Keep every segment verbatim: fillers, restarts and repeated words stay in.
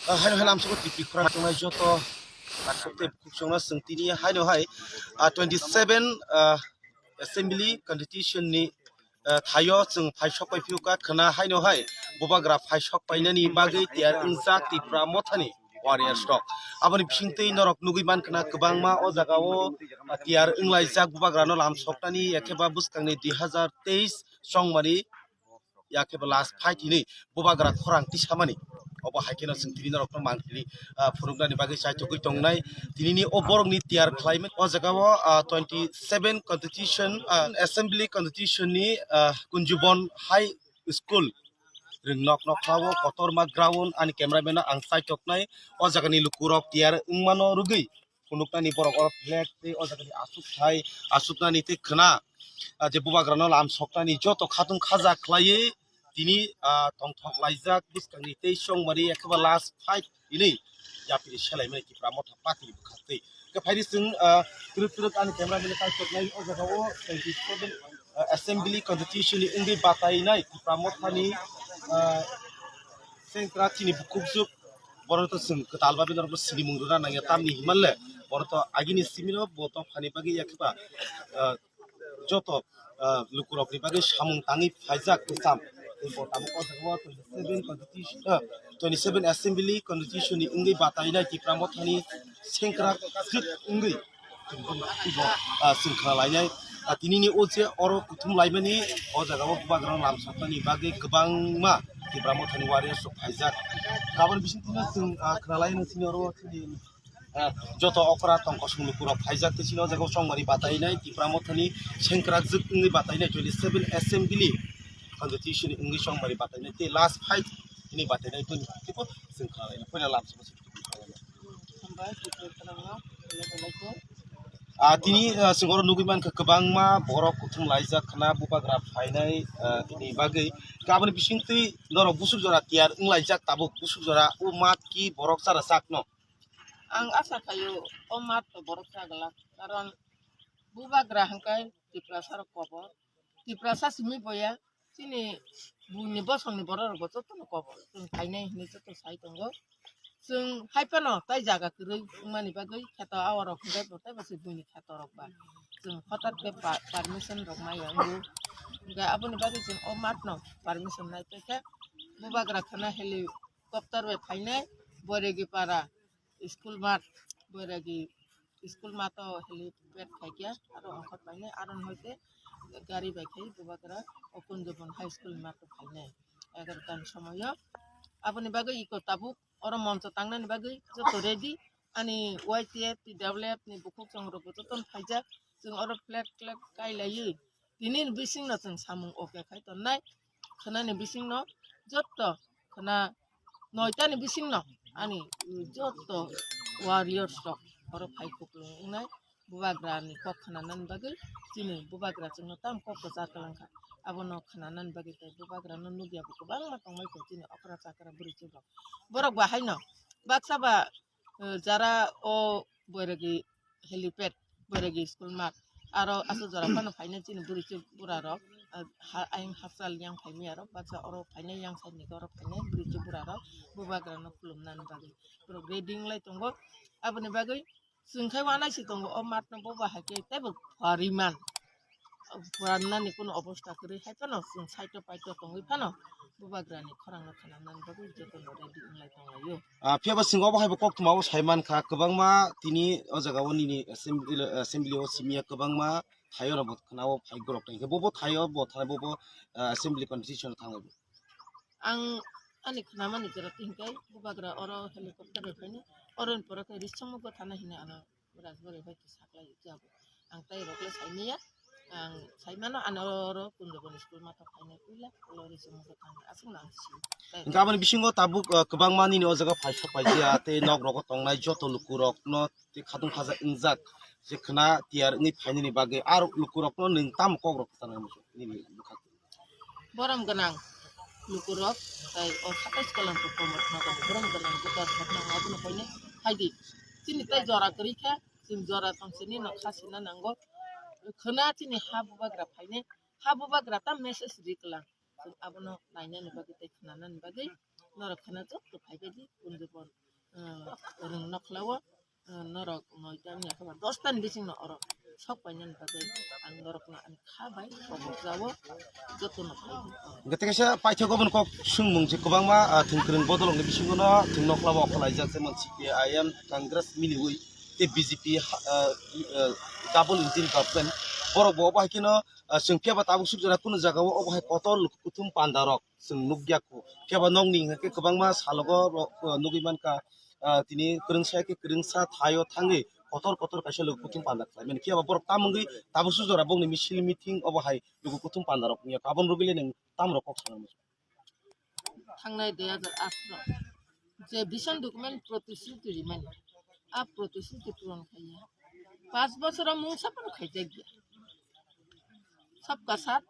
Ah, haino hai lamsoko T P khorang tongnai joto naisok tei bukhuk chongno chwng tini haino hai, ah, twenty seven, ah, assembly constitution ni, ah, thaio chwng phaisok pai phiyokha khwna haino hai bubagra phaisok painani bagwi tiyar wngjak Tipra mothani warriors rok. Aboni bisingtwi norok nugwi mankha kwbangma o jaga o, ah, tiyar wnglaijak bubagrano lamsoknani, ekheba bwskangni dui hazar teis chongmani yakhe bo last fight hinwi bubagra khorang tisamani. Obo hai kheno chwng tini norokno mangpili, ah, phunuknani bagwi chaithogwi tongnai. Tinini o borokni tiyar khlaimani o jaga o, ah, twenty seven constitution, ah, assembly constitution ni, ah, Kunjubon High School ringnok nokhlao kotorma ground ani cameraman no ang chaithoknai. O jagani lukurok tiyar wngmano rwgwi phunuknani borok oro flag tei o jagani aswk thai aswknani tei khwna, ah, je bubagrano lamsoknani joto khatung khaja khlaiwi tini, ah, tongthok laijak bwskangni tei chongmari ekheba last fight hinwi yapiri selaimani Tipra Motha Party ni bwkhaktwi. Khe phaidi chwng, ah, twrwk twrwk ani camera mani kaisoknai o jaga o twenty seven, ah, assembly constitution ni wngwi batainai Tipra Mothani, ah, sengkrak chini bukhukjwk. Bono to chwng kwtal babi norokno sinimung rwna nangya, tamni himanle bono to agini simino bo to phani bagwi yakheba, ah, joto, ah, lukurokni bagwi samung tangwi phaijak kwcham. Tei bo tabuk o jaga o twenty seven constitution, ah, twenty seven assembly constitution ni wngwi batainai Tipra Mothani sengkrak jwk wngwi. Bo, ah, chwng khna lainai. Ah, tinini o je oro kuthum laimani o jaga o bubagrano lamsoknani bagwi kwbangma Tipra Mothani warriors rok phaijak. Aboni bisingtwi chwng, ah, khna lainai chini oro chini, ah, joto okra tong kosong lukurok phaijak tei chini o jaga o chongmari batainai Tipra Mothani sengkrak jwk wngwi batainai twenty seven assembly constitution wngwi chongmari batainai tei last fight hwnwi batainai tei chwng khna lainai puila lamsokma. Ah, tini, ah, chwng oro nugwi mankha kwbangma borok kuthum laijak khna bubagra phainai, ah, tini bagwi. Aboni bisingtwi norok busuk jora tiyar wnglaijak tabuk busuk jora o mat ki borok chara chakno. Ang asa khaio o mat to borok chaglak, karon bubagra hwnkhe Tiprasa rok kobor, Tiprasa simi boya chini buini bosongni borok rok bo jotono kobor, chwng phainai hinwi joto sai tongo. Chwng hai phano tai jaga kwrwi wngmani bagwi kheto awarok hwnkhe bo teibo se buini kheto rok ba chwng hotat khe pa-, permission rok maya wngo. Hwnkhe aboni bagwi chwng o matno permission nai paikha. Bubagra khwna helicopter bai phainai Boiregi para school mat, Boiregi school mato helipad khaikha, aro ongkhor painai, aro hoite gari bai khai bubagra o Kunjubon High School mato phainai egarota ni somoio. Aboni bagwi iko tabuk oro moncho tangnani bagwi joto ready. Ani Y T F, T W F ni bukhuk chongrokbo jotono phaijak. Chwng oro flag, flag kailaiwi tini ni bisingno chwng samung oke khai tonnai. Khwnani bisingno joto khwna noitani bisingno ani joto warriors rok oro phai kupulung wngnai. Bubagrani kok khwnanani bagwi chini bubagra chwngno tamo kok kwchar kwlangkha. Abono khwnanani bagwi tei bubagrano nukya bo kwbangma tongmai kho chini okra chakra bwrwi chubrok. Borok bahaino baksa ba, eh, jara o Boiregi helipad, Boiregi school mat, aro aswk jora phano phainai chini bwrwi chubrarok, eh, ha-, ayang hachal yang phaimiyarok baksa oro phainai, yang side ni oro phainai bwrwi chubrarok bubagrano khulumnani bagwi borok ready wnglai tongo. Aboni bagwi chwng khai uanaisi tongo, o matno bo bahai khe teibo pariman. Parinnani kuno obosta kwrwi hai phano chwng side o paito tongwi phano bubagrani khorangno khwnanani bagwi jotono ready wnglai tonglaio. Ah, phiya ba chwng obo hai bo koktwma o sai mankha, kwbangma tini o jaga o nini assembly, assembly o simiya kwbangma thaio rok bo khwnao phai borok tongkhe, bobo thaio bo thai bobo, ah, assembly constitution thanglai. Ang ani khwnamani jora twi hwnkhe bubagra oro helicopter bai phainai, oroni pore khe Risongmo gotha nai hinwi ano Rajbari bai khe saklai jabo. Ang tai rok le sai manya, ang sai mano ano oro Kunjaboni school mato phainai puila, ulo Risongmo gotha hinwi aswkno ang sio. Hwnkhe aboni bisingo tabuk, uh, kwbangma nini o jaga phai sok paijak tei nok rogo tongnai joto lukurokno tei khatung khaja wngjak je khwna tiyar wngwi phainani bagwi aro lukurokno nwng tamo kok rok kwchang nini bwkhak. Borom gwnang lukurok tei o satais kolom rok komor khna tongo. Borom gwnang butar khna tongo, abono koine phaidi. Chini tei jora kwrwi kha, chini jora tong sini no kha sina nango. Khwna chini ha bubagra phainai, ha bubagra ta message ri kwlang. Chwng abono nainani bagwi tei khwnanani bagwi Norok kheno joto phaibaidi kunjubon, eh, rwng nokhlao, eh, norok noita wngya khe ba dosta ni bisingno oro sok painani bagwi ang norokno ani kha bai kobok jao, jotono phaiwi oro. Hwnkhe tei kaisa paithak oboni kok swngmung je kwbangma, ah, thwng kwrwng bodolrokni bisingono thwng nokhlao okholaijak, jemon C P I M, Congress miliwi tei B J P ha-, ah, ah, double engine government. Borok bo obo hai kheno, ah, chwng phiya ba tabuk suk jora kunu jagao obo hai kotor luk kuthum panda rok chwng nukya kho. Phiya ba nokni hwnkhe kwbangma salogo rok, ah, nugwi mankha, ah, tini kwrwngsa khe kwrwngsa thaio thangwi kotor kotor kaisa luk kuthum panda khlai mani. Phiya ba borok tamo wngwi tabuk suk jora bongni misil meeting obo hai luk kuthum panda rok wngya kho. Aboni rwgwi le nwng tamo rok kok sana muchung? Thangnai dui hajar atharo je vision document protishruti rimani, a protishruti puron khaiya. Panch bochoro mungsa phano khaijakya. Sabka sath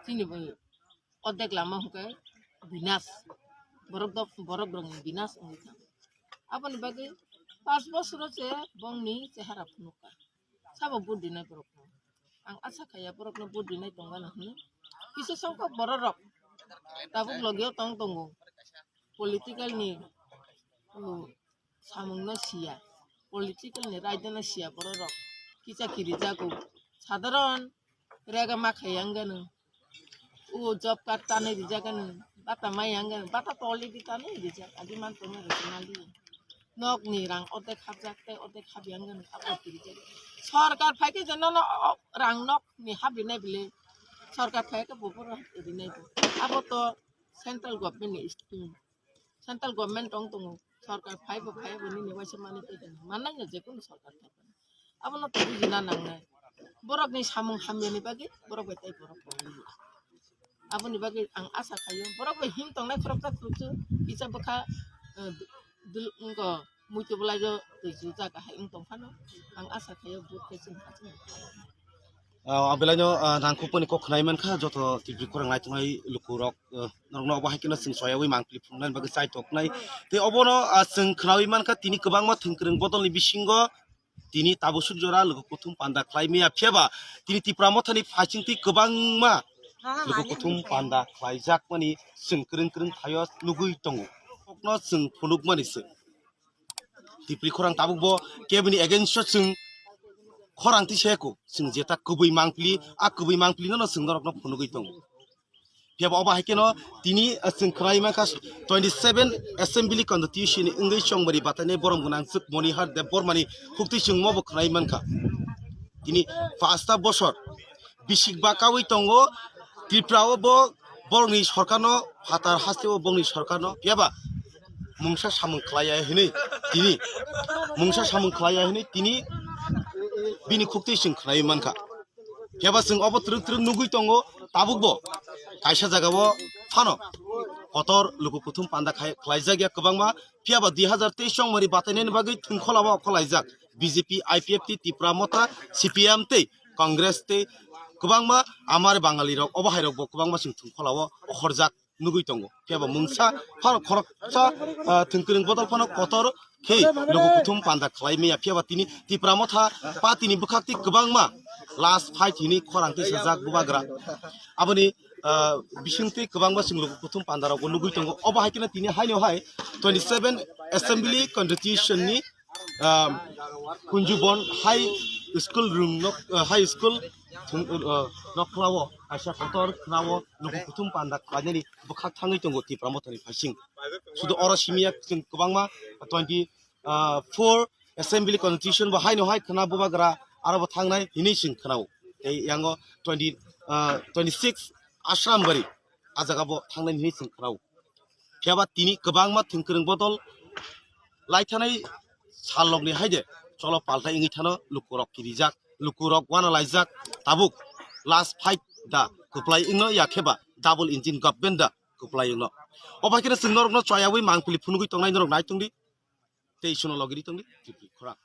chini bo ordek lama hwnkhe binas. Borok dok, borok rokni binas wngwi thang. Aboni bagwi panch bochoro se bongni chehara phunukha. Sabo vote rinai borokno. Ang asa khaiya borokno vote rinai tongmani hwnwi. Kisa songkha bororok tabuk logio tong tongo. Political ni, oh, samungno siya. Political ni raidano siya bororok. Kisa kirijago. Sadharon rega ma khaiya wngano. O job card tanwi rijak ano, bata mai yang ano, bata toli di tanwi rijak, agi man tongna rwchapnai di. Nok ni rang ordek hapjak tei ordek hapya wngano, abo rijak. Sorkar phai khe je nono o rang nok ni hap rinai bile, sorkar phai khe bo phano rinai bo. Abo to central government ni scheme. Central government tong tongo, sorkar phai bo phai bo nini waisa manwi tei tongwi mannai no je kunu sorkar phai bo. Abono to bujina nangnai. Borok ni samung hamya ni bagwi borok bai tei borok tongwi. Aboni bagwi ang asa khaio borok bai him tongnai khoroksa khoroksa kisa bwkha, eh, dul-, wngko muitu bwlai jo twi chu jaga hai wng tong phano ang asa khaio vote khe chwng kha chwng. Ah, ang belai no, ah, nangkukmani kok khwnai mankha, joto T V khorang naitongnai lukurok, ah, norokno obo hai kheno chwng soyawi mangpili phunuknani bagwi chai toknai. Tei obono, ah, chwng khwnawi mankha, tini kwbangma thwngkwrwng bodolni bisingo tini tabuk suk jora luku kuthum panda khlai maya, phiya ba tini Tipra Mothani phaising twi kwbangma luku kuthum panda khlaijakmani chwng kwrwng kwrwng thaio nugwi tongo. Kokno chwng phunukmani se. Tipri khorang tabuk bo kebini against o chwng khorang twi se ko, chwng jeta kwbwi mangpili, a kwbwi mangpili no chwng norokno phunugwi tongo. Phiya ba obo hai kheno tini, ah, chwng khwnai mankha twenty seven Assembly Constitution ni wngwi chongmari batainai borom gwnang chwk Monihar Debbarma ni khuktwi chwng mo bo khwnai mankha. Tini pasta bosor bisik ba kawi tongo Tripura o bo borokni sorkarno phatar haste o bongni sorkarno phiya ba mungsa samung khlaiya hinwi tini mungsa samung khlaiya hinwi tini bini khuktwi chwng khwnai mankha. Phiya ba chwng obo twrwk twrwk nugwi tongo, tabuk bo kaisa jaga o phano kotor luku kuthum panda khai, khlaijak ya kwbangma. Phiya ba dui hazar teis chongmari batainani bagwi thwngkhola o kholaijak B J P, I P F T, Tipra Motha, C P M tei Congress tei kwbangma amar Bangali rok obo hai rok bo kwbangma chwng thwngkhola o okhorjak nugwi tongo. Phiya ba mungsa phano khoroksa, ah, thwngkwrwng bodol phano kotor khe luku kuthum panda khlai maya. Phiya ba tini Tipra Motha party ni bwkhak twi kwbangma last fight hinwi khorang twi sajak bubagra. Aboni, ah, bising twi kwbangma chwng luku kuthum panda rok bo nugwi tongo. Obo hai kheno tini haino hai twenty seven Assembly Constitution ni, ah, Kunjubon High School room nok, ah, High School thung, ah, nokla o kaisa kotor khna o luku kuthum panda khlainani bwkhak thangwi tongo Tipra Mothani phaising. Sudu oro simi ya chwng kwbangma twenty, ah, four Assembly Constitution bo haino hai khna bubagra aro bo thangnai hinwi chwng khna o. Tei yango twenty, ah, twenty six Ashram Bari a jaga bo thangnai hinwi chwng khna o. Phiya ba tini kwbangma thwngkwrwng bodol laithanai sal rokni haide cholo paltai wngwi thano lukurok kirijak, lukurok wanalaijak, tabuk last fight da kwplai wngno ya khe ba double engine government da kwplai wngno. Obo hai kheno chwng norokno choyawi mangpili phunugwi tongnai norok nai tongdi tei isuno logiri tongdi Tripuri khorang.